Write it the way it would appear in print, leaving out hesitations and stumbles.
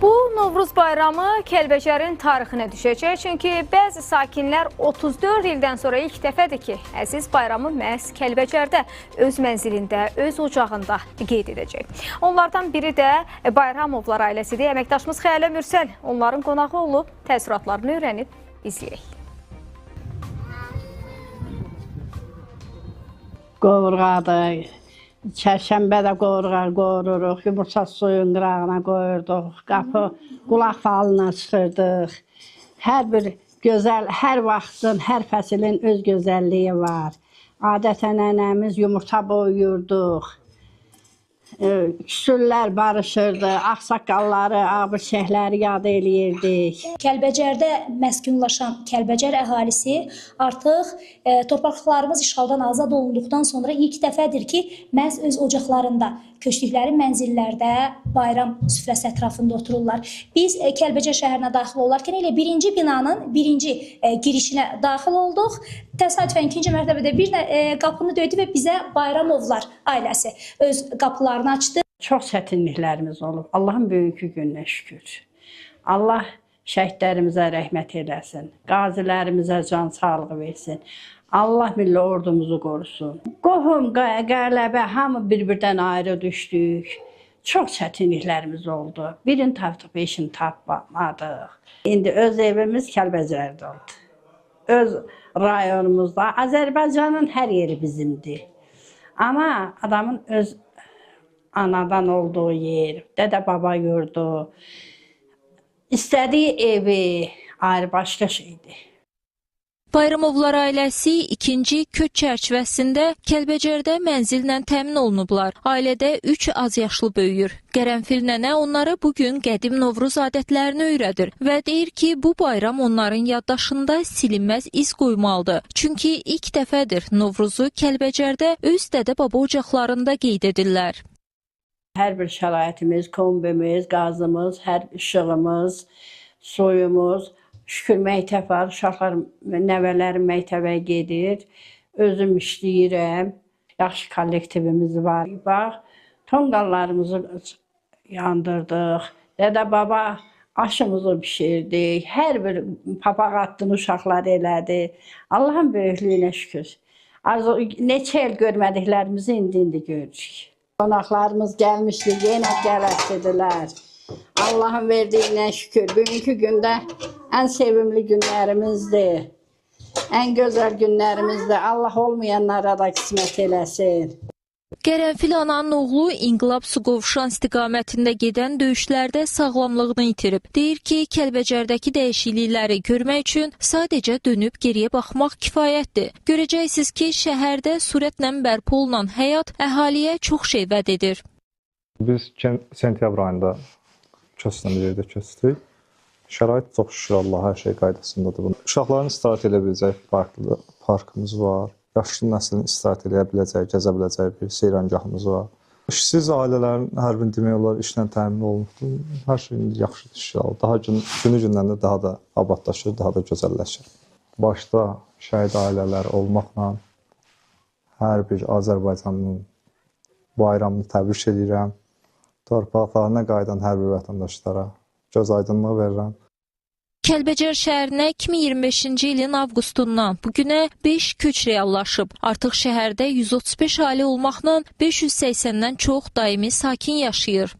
Bu Novruz bayramı Kəlbəcərin tarixinə düşəcək. Çünki bəzi sakinlər 34 ildən sonra ilk dəfədir ki, əziz bayramı məhz Kəlbəcərdə, öz mənzilində, öz ocağında qeyd edəcək. Onlardan biri də Bayramovlar ailəsidir. Əməkdaşımız Xəyalə Mürsəl onların qonağı olub, təəssüratlarını öyrənib izləyək. Qovurğadır. Çərşənbə də qovurğa qovururuq, yumurta suyun qırağına qoyurduq, qapı qulaq falına çıxırdıq. Hər bir gözəl, hər vaxtın, hər fəslin öz gözəlliyi var. Adət-ənənəmiz yumurta boyuyurduq. Küsürlər barışırdı, ağsaqqalları, ağbirçəkləri yad eləyirdik. Kəlbəcərdə məskunlaşan Kəlbəcər əhalisi artıq torpaqlarımız işğaldan azad olunduqdan sonra ilk dəfədir ki, məhz öz ocaqlarında, köçdükləri mənzillərdə bayram süfrəsi ətrafında otururlar. Biz Kəlbəcər şəhərinə daxil olarkən elə birinci binanın birinci girişinə daxil olduq. Təsadüfən ikinci mərtəbədə bir qapını döydü və bizə Bayramovlar ailəsi öz qapılarını açdı. Çox çətinliklərimiz olub. Allahın bugünkü gününə şükür. Allah şəhidlərimizə rəhmət eləsin. Qazilərimizə can sağlığı versin. Allah milli ordumuzu qorusun. Qohum, qələbə, hamı bir-birdən ayrı düşdük. Çox çətinliklərimiz oldu. Birini tapdıq, beşini tapmadıq. İndi öz evimiz Kəlbəcərdə oldu. Öz rayonumuzda, Azərbaycanın hər yeri bizimdir. Amma adamın öz anadan olduğu yer, dədə-baba yurdu, istədiyi evi ayrı başqa şeydir. Bayramovlar ailəsi ikinci köç çərçivəsində Kəlbəcərdə mənzillə təmin olunublar. Ailədə 3 azyaşlı böyüyür. Qərənfil nənə onlara bu gün qədim Novruz adətlərini öyrədir və deyir ki, bu bayram onların yaddaşında silinməz iz qoymalıdır. Çünki ilk dəfədir Novruzu Kəlbəcərdə öz dədə-baba ocaqlarında qeyd edirlər. Hər bir şəraitimiz, kombimiz, qazımız, hər işığımız, suyumuz, şükür məktəb var, uşaqlar, nəvələrim məktəbə gedir, özüm işləyirəm, yaxşı kollektivimiz var. Bax, tonqallarımızı yandırdıq, dədə-baba aşımızı bişirdik, hər bir papaq attını uşaqlar elədi. Allahın böyüklüyünə şükür. Neçə il görmədiklərimizi indi-indi görürük. Qonaqlarımız gəlmişdi, yenə gələsidilər. Allahın verdiyinə şükür. Bugünkü gündə ən sevimli günlərimizdir. Ən gözəl günlərimizdir. Allah olmayanlara da qismət eləsin. Qərənfil ananın oğlu İnqilab Suqovuşan istiqamətində gedən döyüşlərdə sağlamlığını itirib. Deyir ki, Kəlbəcərdəki dəyişiklikləri görmək üçün sadəcə dönüb geriyə baxmaq kifayətdir. Görəcəksiniz ki, şəhərdə sürətlə bərpa olunan həyat əhaliyə çox şey vəd edir. Biz sentyabr ayında köçlə bir yerdə köçdük. Şərait çox şükür Allah, hər şey qaydasındadır. Uşaqların istirahət edə biləcəyi parkımız var. Yaşlı nəslin istirahət edə biləcəyi, gəzə biləcəyi bir seyrangahımız var. İşsiz ailələrin hər birini demək olar işlə təmin olunubdur. Hər şey indi yaxşıdır inşallah. Daha günü-gündən də daha da abadlaşır, daha da gözəlləşir. Başda şəhid ailələri olmaqla hər bir Azərbaycanın bayramını təbrik edirəm. Torpaqlarına qayıdan hər bir vətəndaşlara göz aydınlığı verirəm. Kəlbəcər şəhərinə 2025-ci ilin avqustundan bu günə 5 köç reallaşıb. Artıq şəhərdə 135 ailə olmaqla 580-dən çox daimi sakin yaşayır.